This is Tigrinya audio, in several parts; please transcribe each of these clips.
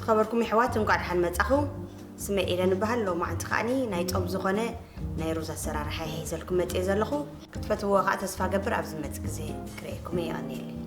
ዝኸበርኩም የሕዋት፣ እንኳዕ ደሓን መጻኹ። ስመይ ኤደን እበሃል። ሎማዓንቲ ከኣኒ ናይ ጾም ዝኾነ ናይ ሩዝ ኣሰራርሓ እየ ሒዘልኩም መጽየ ዘለኹ። ክትፈትውዎ ከኣ ተስፋ ገብር፣ ኣብ ዝመጽእ ግዜ ክርእየኩም እየ። የቐንየለይ።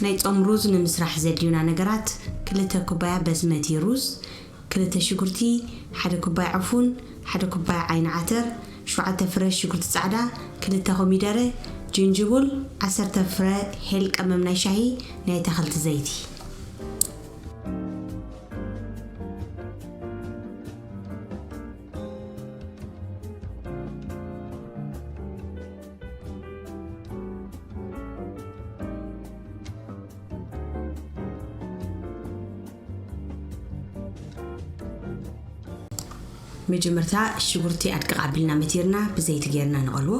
ናይ ጾም ሩዝ ንምስራሕ ዘድልዩና ነገራት፣ ክልተ ኩባያ በስመቲ ሩዝ፣ ክልተ ሽጉርቲ፣ ሓደ ኩባያ ዕፉን፣ ሓደ ኩባያ ዓይኒ ዓተር፣ ሸውዓተ ፍረ ሽጉርቲ ጻዕዳ፣ ክልተ ኮሚደረ፣ ጅንጅቡል፣ ዓሰርተ ፍረ ሄል ቀመም ናይ ሻሂ፣ ናይ ኣታኽልቲ ዘይቲ። መጀመርታ ሽጉርቲ ኣድቅቕ ኣቢልና መቲርና ብዘይቲ ጌርና ንቐልዎ።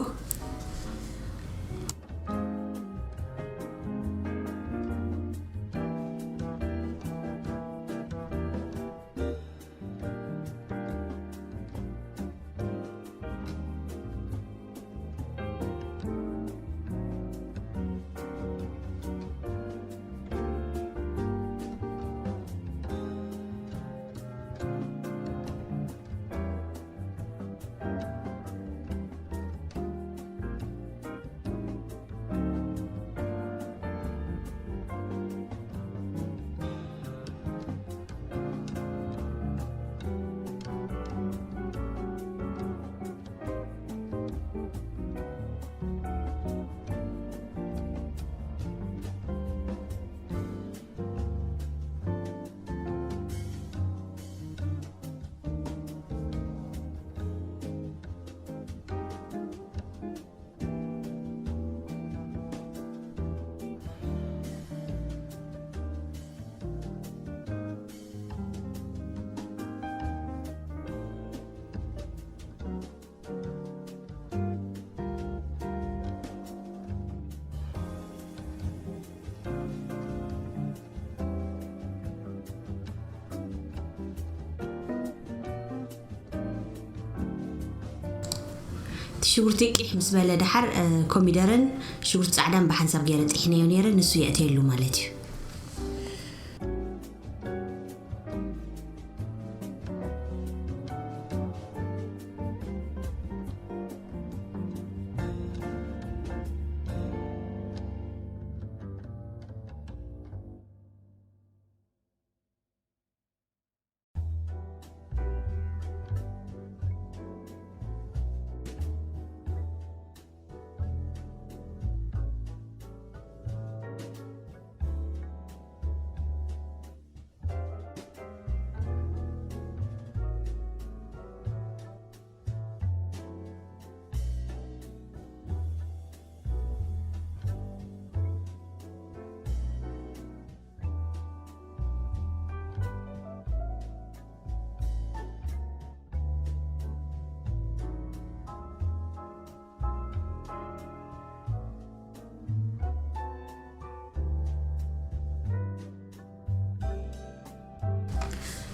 እቲ ሽጉርቲ ቂሕ ምስ በለ ደሓር፣ እ፣ ኮሚደረን ሽጉርቲ ጻዕዳን ብሓንሳብ ገይረ ጢሕነዮ ነይረ፣ ንሱ የእትየሉ ማለት እዩ።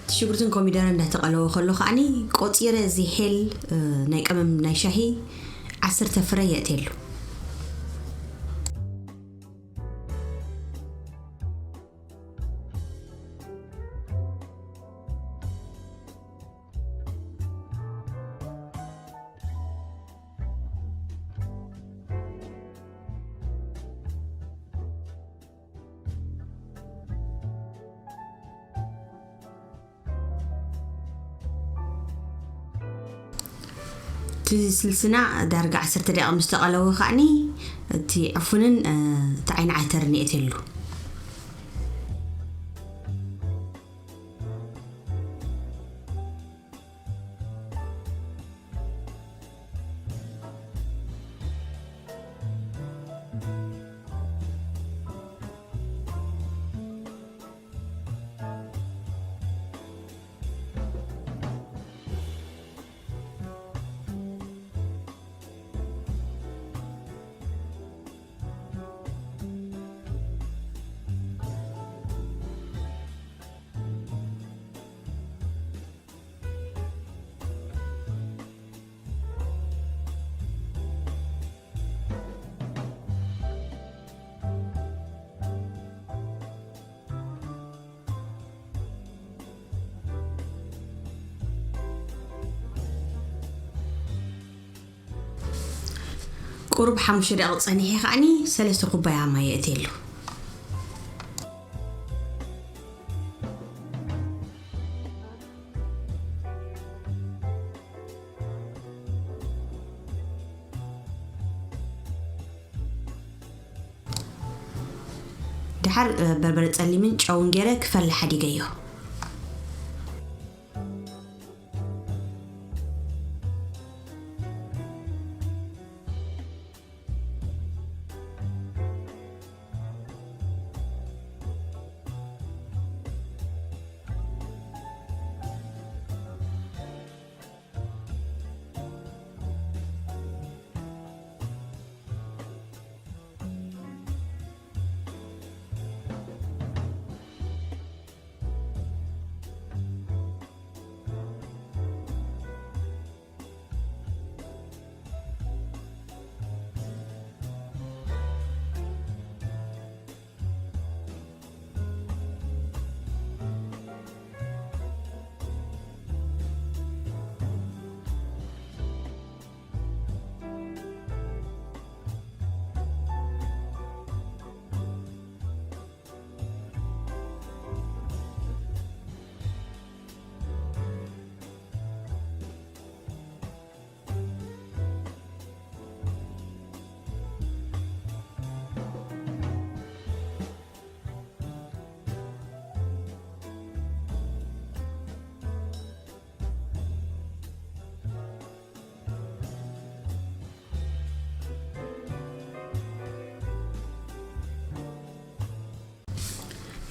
እቲ ሽጉርትን ኮሚደረ እንዳተቐለወ ከሎ ከዓኒ ቆጺረ እዚ ሄል፣ እ፣ ናይ ቀመም ናይ ሻሂ ዓሰርተ ፍረ የእትየሉ። እቲ ስልስና ዳርጋ ዓሰርተ ደቂቕ ምስ ተቐለወ ከዓኒ እቲ ዕፉንን፣ እ፣ እቲ ዓይኒ ዓተርን የእትየሉ። ቁሩብ ሓሙሽተ ደቂቕ ጸኒሐ ከኣኒ ሰለስተ ኩባያ ማይ የእትየሉ። ደሓር፣ እ፣ በርበረ ጸሊምን ጨውን ገይረ ክፈሊ ሓዲገዮ።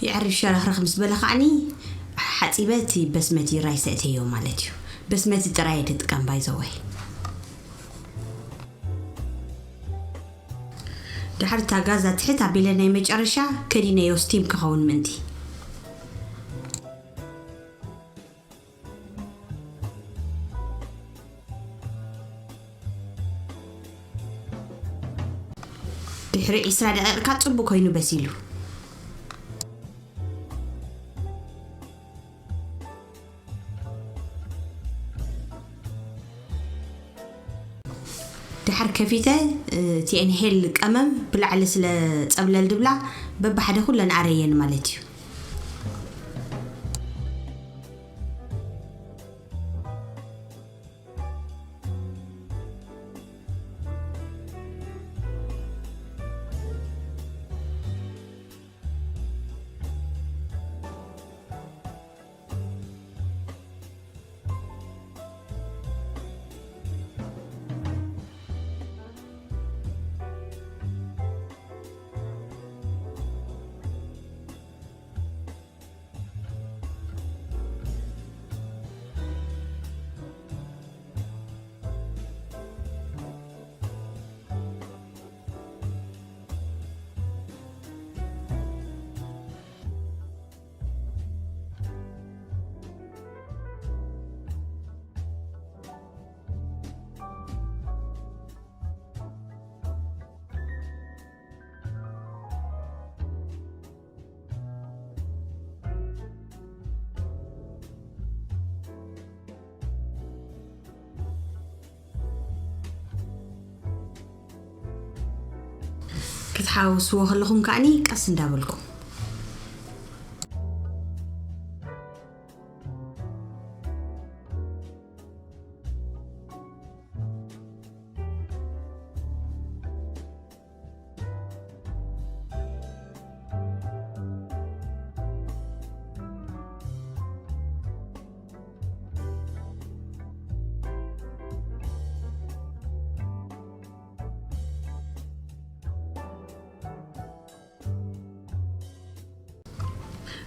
የዕርፍ ሸረኽረኽ ምስ በለ ከዓኒ ሓጺበ እቲ በስመቲ ራይስ እተዮ ማለት እዩ። በስመቲ ጥራይ እየ ዝጥቀም ባይዘወይ። ድሓር እታ ጋዝ ትሕት ኣቢለ ናይ መጨረሻ ከዲነዮ ስቲም ክኸውን ምእንቲ። ድሕሪ ዒስራ ደቂቕካ ጽቡቕ ኮይኑ በሲሉ። ድሓር ከፊተ፣ እ፣ ቲኤን ሄል ቀመም ብላዕሊ ስለ ጸብለል ድብላ በብሓደ ኩለን ኣረየን ማለት እዩ። ክትሓውስዎ ከለኹም ከዓኒ ቀስ እንዳበልኩም።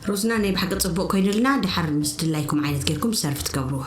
ሩዝና ናይ ብሓቂ ጽቡቕ ኮይኑልና፣ ድሓር ምስ ድላይኩም ዓይነት ጌርኩም ሰርቭ ትገብርዎ።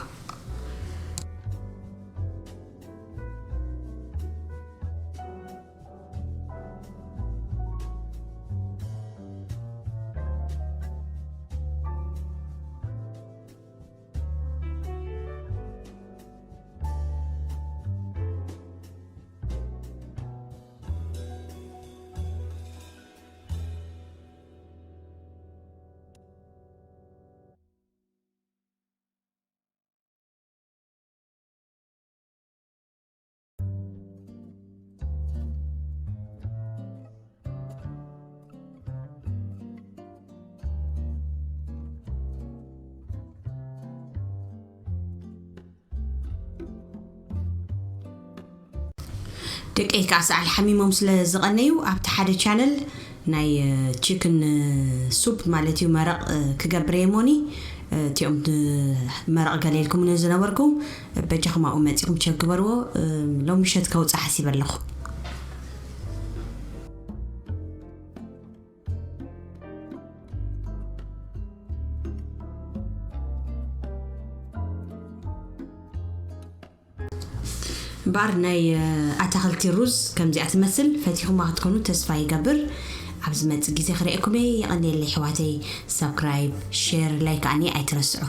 ደቀይ ከዓ ሰዓል ሓሚሞም ስለ ዝቐነዩ ኣብቲ ሓደ ቻነል ናይ ቺክን ሱፕ ማለት እዩ መረቕ ክገብር እየ ሞኒ። እቲኦም መረቕ ገለ ኢልኩም ዝነበርኩም በጃኹም ኣብኡ መፂኹም ቸክ ግበርዎ። ሎም ምሸት ከውፅእ ሓሲበ ኣለኹ። እምበኣር ናይ ኣታኽልቲ ሩዝ ከምዚኣ ትመስል ፈቲኹማ ክትኮኑ ተስፋ ይገብር። ኣብ ዝመፅእ ግዜ ክርእየኩም እየ። የቐንየለይ ኣሕዋተይ። ሳብስክራይብ፣ ሼር፣ ላይክ ከዓኒ ኣይትረስዑ።